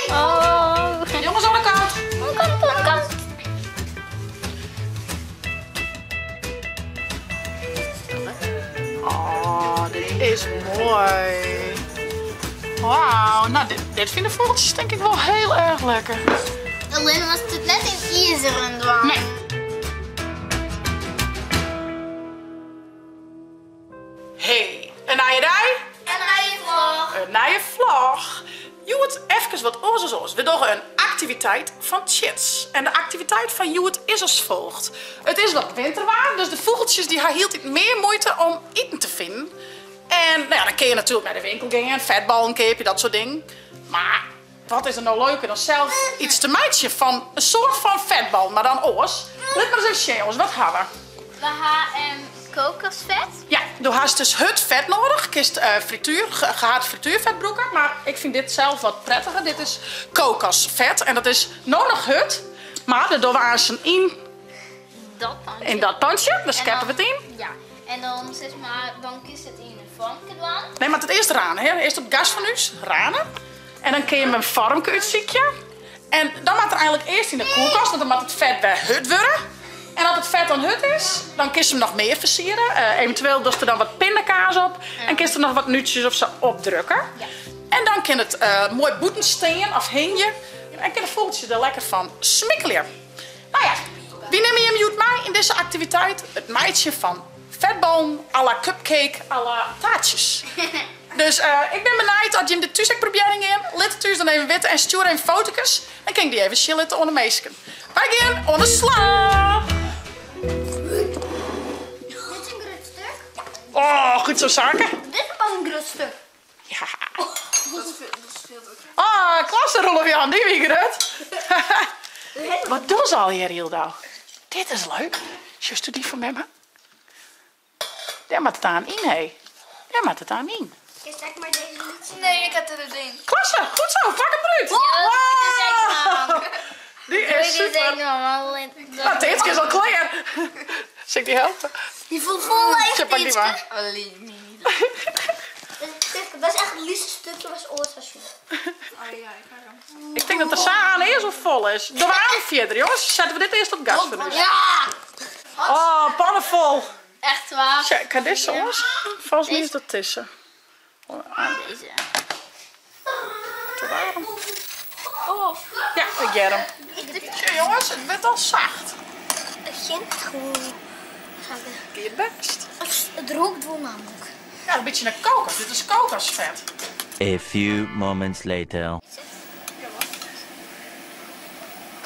Oh. Jongens, oan de kant. Oan de kant, oan de kant. Oh, dit is moai. Wauw, nou dit, dit fine de fûgeltsjes tink ik wol hiel erch lekker. Allinnich moatst it net yn izeren dwaan. Nee. Hey, in nije dei. In nije vlog. In nije vlog. Hjoed efkes wat oars as oars. We dogge in aktiviteit fan Tsjits. En de aktiviteit fan hjoed is as folgt. It is wat winterwaar, dus de fûgeltsjes dy ha hieltyd mear muoite om iten te finen. En nou ja, dan kinne je natuerlik nei de winkel gean, fetballen keapje, dat soart dingen. Mar wat is der no leuker dan sels iets te meitsjen fan in soart fan fetbal, mar dan oars. Lit mar ris even sjen jonges, wat ha we? We ha kokosfet. Ja, do hast dus hurd fet noadich. Kinst frituer, gehard frituerfet brûke, mar ik fyn dit sels wat prettiger. Dit is kokosfet en dat is no noch hurd, mar dat dogge we aansten yn Dat pantsje. In dat pantsje, dan skeppe we it yn. Ja, en dan sis mar, dan kinst it yn in foarmke dwaan. Nee, moat it earst rane, hè? Earst op it gas fan ús, rane. En dan kinne je in foarmke útsykje. En dan moat er eigenlik earst yn de koelkast, want dan moat it fet wer hurd wurde. En as it fet dan hurd is, dan kinst him noch mear fersiere. Eventueel dochst der dan wat pindakaas op en kinst der noch wat nútsjes of sa opdrukke. Ja. En dan kin it moai bûten stean of hingje. En kin de fûgeltsjes der lekker fan smikkelje. No ja, wy nimme jim hjoed mei yn dizze aktiviteit, it meitsjen fan fetballen à la cupcake à la taartsjes. Dus ik bin benijd oft jim dit thús ek probearjen gean. Lit it ús dan even witte en stjoer even fotokes. Dan kin ik dy even sjen litte oan de minsken. Wy gean oan de slach! Dit is in grut stuk. Oh, goed zo Sake. Dit is pas in grut stuk. Ja. Oh, klasse Roelof Jan, dy wie grut. Wat dogge se allegear hielendal? Dit is leuk. Sjochst dy fan memme? Dêr moat it aan yn, hé. Dêr moat it aan yn. Kinst ek mei dizze lytse? Nee, ik ha it ding. Klasse, goed zo, pak 'm derút. Ja, dat doe ik dus ek dwaan. Die is super. Nou, Teetske is al klear. Sil ik dy helpe? Dy voelt fol leech, Pak dy mar. Dat is echt het lytste stukje wat oars as Ik tink dat der sa aan earst al fol is. Dogge we aan fierder, jonges. Sette we dit earst op gas foar ús. Ja! Oh, panne fol. Echt waar. Tsja, ik ha dizze oars. Folgens my is dat dizze. Deze. Te waarm. Ja, ik hear him. Tsja, jonges, it wurdt al sacht. It gjint goed. Giet bêst. It rûkt wol nammentlik. Ja, in bytsje nei kokos. Dit is kokosfet. A few moments later.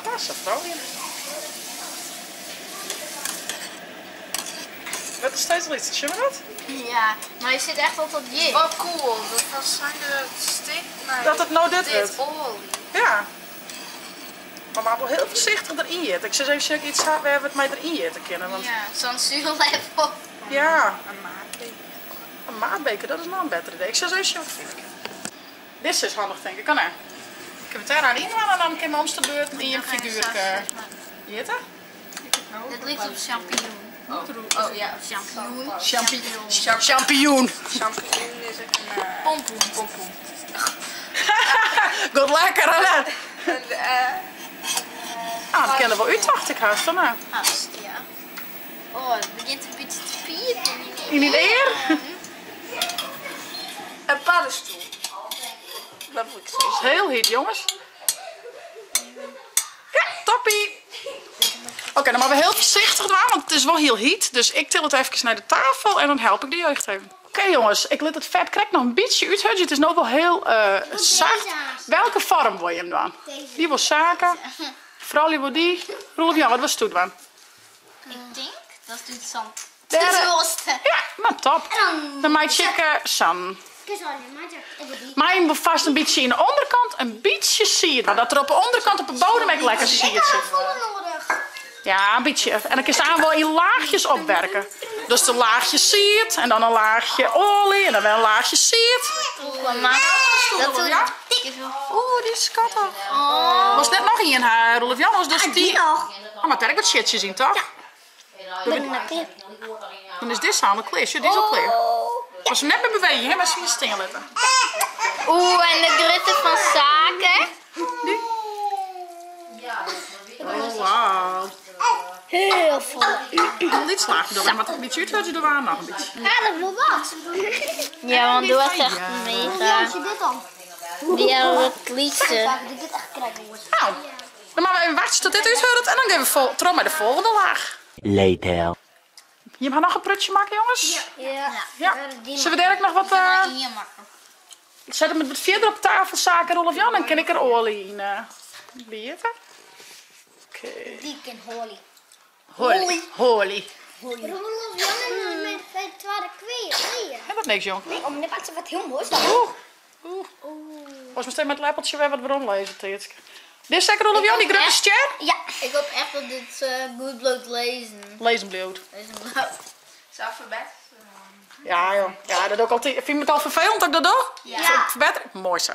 Klasse, froulju. Het wordt steeds lytser, sjogge we dat? Ja, mar je sit echt wat op jik. Wat cool, dat was zijn de stick naar Dat it no dit dit wurdt. olie. Ja. Maar moat wol hiel foarsichtich deryn jitte. Ik sil even sjen of ik iets ha wêr't we it mei deryn jitte kinne. Want Ja, sa'n zuurleppel. Ja. In maatbeker. In maatbeker, dat is noch in better idee. Ik sil even sjen wat ik fine kin. Dizze is handich tink ik, kan hè? Ik kin it dêr aan yn dwaan en dan kin we omste beurt yn in figuerke jitte. Dit liket op champignon. Oh ja, Champignon. Champignon. Champignon. Champignon is ek in Pompoen. Pompoen. Goed lekker, hè? En, Ah, dat kin der wol út, tocht ik hast, hè? Hast, ja. Oh, it begjint in bytsje te piepen yn dyn ear. Een paddenstoel. Dat moet ik zeggen. Het is hiel hyt, jonges. Ja, toppie. Oké, dan moatte we hiel foarsichtich dwaan, want it is wol hiel hyt. Dus ik til it efkes nei de tafel en dan help ik de jeugd even. Oké jonges, ik lit it fet krekt noch in bytsje úthurdzje. It is no wol hiel sacht. Welke foarm wol jim dwaan? Dy wol Sake. Froulju wol dy. Roelof Jan, wat wolsto dwaan? Ik tink dat doet sa'n Dêr, ja, no top. Dan meitsje ik sa'n. Mei him wol fast in bytsje yn de ûnderkant in bytsje sied, dat der op de ûnderkant op de bodem ek lekker sied sit. Ja, in bytsje. En dan kinst aanst wol yn laachjes opwerke. Dus in laachje sied en dan in laachje oalje en dan wer in laachje sied. Oeh, dy is skattich. Wolst net noch ien ha, Roelof Jan? Of dochst dy? Oh, moat dêr ek wat sjitsjes yn, toch? Dan is dizze al klear. Sjoch, dy is al klear. Moatst him net mear bewege, hè? Moatst him stean litte. Oeh, en de grutte fan Sake. Heel vol. Een lyts laachje door, maar een beetje uit, er waren nog een beetje. Ja, dat wil wat. Ja, want doe het echt mega. Zie dit dan? Die hebben het liefste. Dit is echt krijgen. Nou, dan gaan we even wachten tot dit uithullet en dan gaan we vol, trouw met de volgende laag. Later. Je mag nog een prutje maken, jongens? Ja. Ja. Zullen we daar ook nog wat... Hier maken. Zet hem wat verder op tafel, zaken, Rolf Jan, dan kan ik er olie in. Bieten. Oké. Die ken Holly. Holy. Holy. Rolf Jan en met de tweede kweer. En dat niks, jong. Nee, om net wat heel moois dan. Oeh. Oeh. Was meteen met het lepeltje weer wat waarom lezen, Teetske. Dit is zeker Rolf Jan, die grote ster? Ja. Ik hoop echt dat dit goed bloot lezen. Lezen bloot. Lezen bloot. Zelf verbeteren. Ja, joh. Ja, dat ook altijd. Vind je het al vervelend dat ik dat doe? Ja. Verbeter? Mooi zo.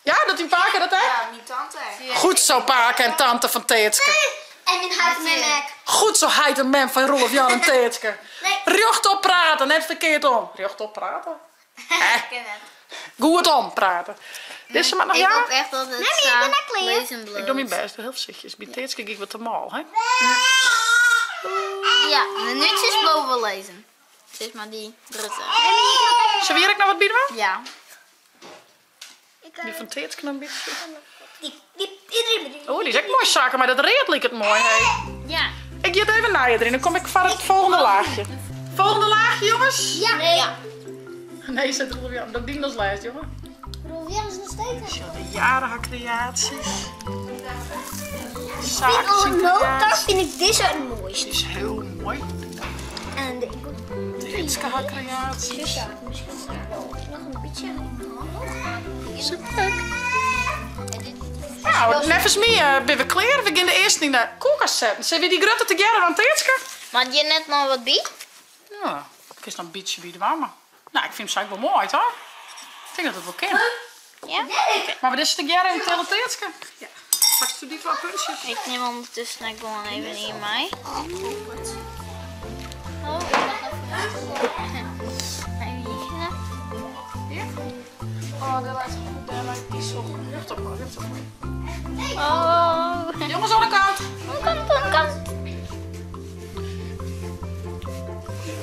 Ja, dat die paken dat hè? Ja, mijn tante. Goed zo, paken en tante van Teetske. En in huid met mek. Goed zo, heid en mem van Rolf Jan en Teetske. Nee. Rechtop praten, net verkeerd om. Rechtop praten? Hè? Ken het. Goed om praten. Dit is maar nog Ik ja? hoop echt dat het Nee, maar ik ben net klaar. lezen bloot. Ik doe mijn best, heel voorzichtig. Bij Teetske ik wat te mal, hè? Ja, de nutjes boven lezen. Zeg maar die drutte. Zullen we hier ook nog wat bieden? Ja. Die van Teetske nog een beetje. Die, die, iedereen. Oh, die is echt mooi zaken, maar dat reet lijkt het mooi, hè? Ja. Ik ga het even naar je erin, dan kom ik voor het volgende laagje. Volgende laagje, jongens? Ja. Nee. Ja. Nee, zet Rolf Jan. Dat ding als lijst, jongen. Rolf Jan is nog steeds. Zo, de jarige creaties. Ik Zaken vind zijn notas creaties. vind ik deze het mooiste. Die is heel mooi. En de Teetske haar creaties. Ja, misschien wel nog een beetje handig. Super. Nou, nevens mij ben we klaar. We gaan de eerste in de koelkast zetten. Zullen we die grote te jaren van Teetske? Maar had je net nog wat bij? Ja, ik is nog een beetje bij de warme. Nou, ik vind het eigenlijk wel mooi, toch? Ik denk dat het wel kan. Ja. Maar wat is het jaren in het Teetske? Ja. Pak je die twee puntjes? Ik neem ondertussen ook gewoon even hier mij. Oh, ik wacht even. Even hier. Hier? Oh, daar lijkt daar lijkt die zo. Recht op, recht op. Oh. Jongens, aan de kant. Kom, kom, kom.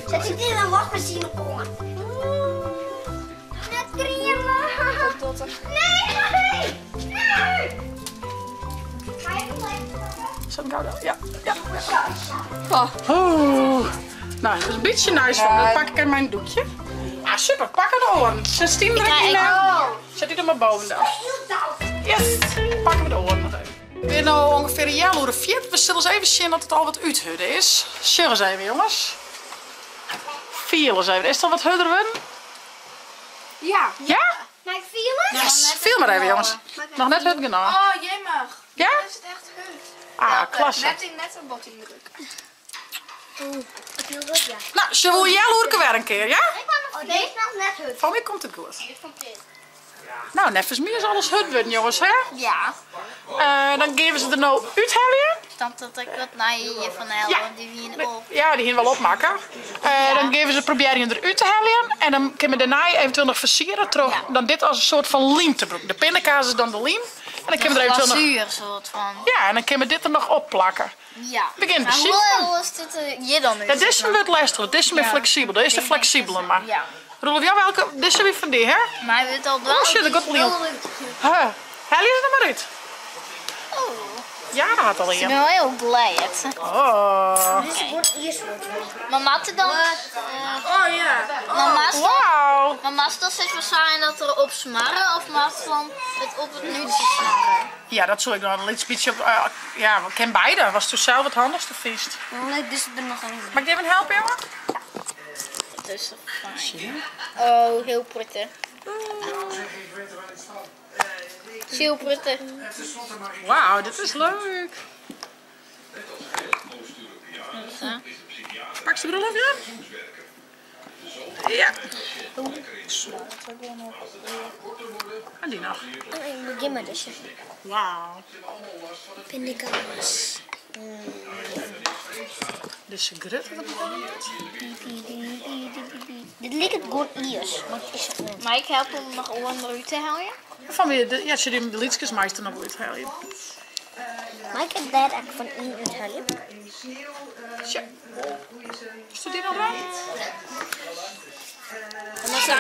Zet ik dit in een wasmachine komen? Net crème. Nee, nee, nee. Ga je even Zet hem gauw daar. Ja, ja, ja. Oeh. Nou, dat is een beetje nice van. Dan pak ik in mijn doekje. Ah, super. Pak de oren. 16 druk krijg- in. ik- Zet die er maar boven dan. Yes. Pakken we de oren nog even. We zijn nu ongeveer een jaar of vier. We zullen eens even zien dat het al wat uithudden is. Sjur eens even, jongens. Viel eens even. Is het al wat hudder worden? Ja. Ja? Mag ik vielen? Yes. Viel maar even, jongens. Nog net hud genoeg. Oh, jij mag. Ja? Dan is het echt hut. Ah, klasse. Net in net een bot indrukken. Ik wil dat, ja. Nou, zullen we jaloerke weer een keer, ja? Oh, deze is nog net hut. Van mij komt het goed. Nou, neffens mij is alles hut worden, jongens, hè? Ja. Dan geven ze er nou uithalen. Snap dat ik wat naar je van helpen, Ja. want die wien op. Ja, die gaan wel opmaken. Dan geven ze proberen eruit te halen. En dan kunnen we daarna eventueel nog versieren. Door dan dit als een soort van liem te gebruiken. De pindakaas is dan de liem. En dan kunnen we er eventueel nog... Glazuur soort van. Ja, en dan kunnen we dit er nog op plakken. Ja. Begin Maar precies. hoe is dit hier dan nu? Ja, dit is een wat lastig. Dit is meer flexibel. Dit is de flexibele maar. Ja. Roelof, jou welke? Dit is weer van die, hè? Maar hij weet al wel. Oh shit, ik had al iemand. Huh. Haal je ze er maar uit. Oh. Ja, dat had al Ik een. ben wel heel blij. Het. Oh. Dit wordt eerst wordt. Maar Matte dan... Oh ja. Maar Maas Wauw. Maar Maas dat zegt zijn dat er op smarren of Maas dan het op het nuutje smarren? Ja, dat zou ik dan een beetje op. Ja, we kennen beide. Was toen zelf het handigste feest. Leuk, dus er nog een. Mag ik even helpen, jongen? Dat is toch fijn. Oh, heel prettig. Heel prettig. Wauw, dit is leuk. Pak ze bril af, ja? Ja. En die nog. Ik begin met deze. Wauw. Pindakaas. Dit is een grut dat er nog uit. Dit lijkt het gewoon Iers, maar het is het niet. Maar ik help hem nog om eruit te halen. Van wie de, ja, ze die de liedjesmeister nog wel uithalen. Mei ik it dêr ek fan yn úthelje? Sjoch. Is dit al ready?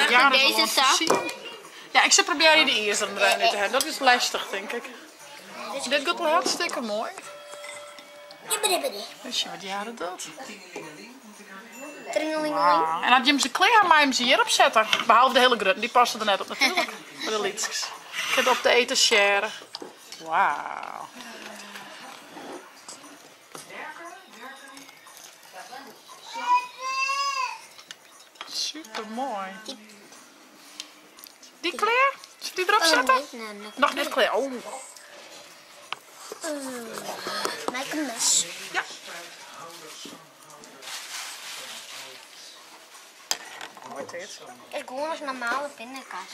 Ja, deze sa. Ja, ik sil probearje de izeren der út te heljen. Dat is lestich, tink ik. Dit giet wol hartstikke moai. Even sjen wat Jade docht. Wauw. En as jim se klear ha, mei jim se hjirop sette. Behalve de hiele grutten, dy passe der net op natuerlik. Mar de lytskes. Kin op de etazjêre. Wauw. Super moai. Dy klear? Sil dy derop sette? Noch net klear. Oh. Mei ik in mes? Ja. Moai dit. Is gewoan as normale pindakaas.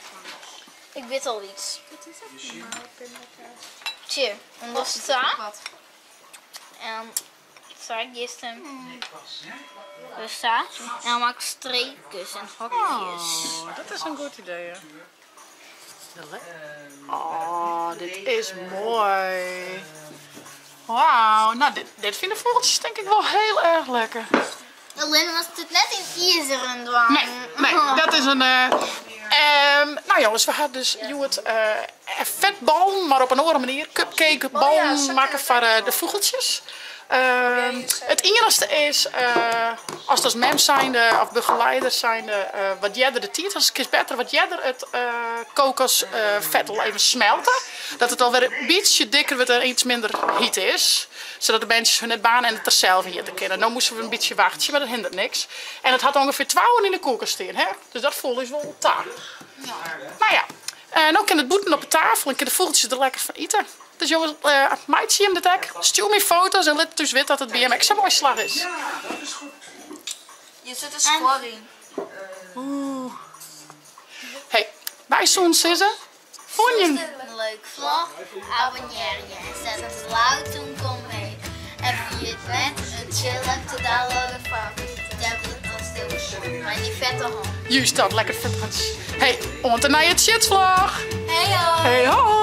Ik wit al iets. Wat is dat normale pindakaas? Tje, omdat sa. En sa giest hem. Dus sa. En dan maak ik streekjes en hokjes. Oh, dat is in goed idee, ja. Oh, dit is moai. Wauw, nou dit, dit fine de fûgeltsjes tink ik wol hiel erch lekker. Allinne moatst it net yn izeren dwaan. Nee, nee, dat is in. Uh, nou jongens, we ha dus hjoed uh, fetballen, mar op in oare manier. Cupcakeballen oh makke foar uh, de fûgeltsjes. Ehm, it iennichste is, ast as mem zijnde of begeleider zijnde wat earder de tiid hast, kinst better wat earder it kokosfet al even smelte. Dat it alwer in bytsje dikker wurdt en iets minder hyt is. Sadat de berntsjes hun net baarne en it der sels yn jitte kinne. No moasten we in bytsje wachtsje, mar dat hindert niks. En it hat ûngefear twa oeren yn de koelkast stean, hè? Dus dat foel ús wol ta. No ja, no kin it bûten op de tafel en kinne de fûgeltsjes der lekker fan ite. Dus jonges, meitsje jim dit ek. Stjoer my foto's en lit it ús witte dat it by jim ek sa moai slagge is. Hjir sit in skuor yn. Oeh. Hey, wy soenen sizze, fûn jim. In leuk vlog, abonnearje en set it lûd toen omheech. En ferjit net in chill app te downloaden foar op je tablet of telefoon. Mei dy fette hân. Juist dat, lekker fet. Hey, oant de nije Tsjitsvlog. Hey hoi! Hey hoi!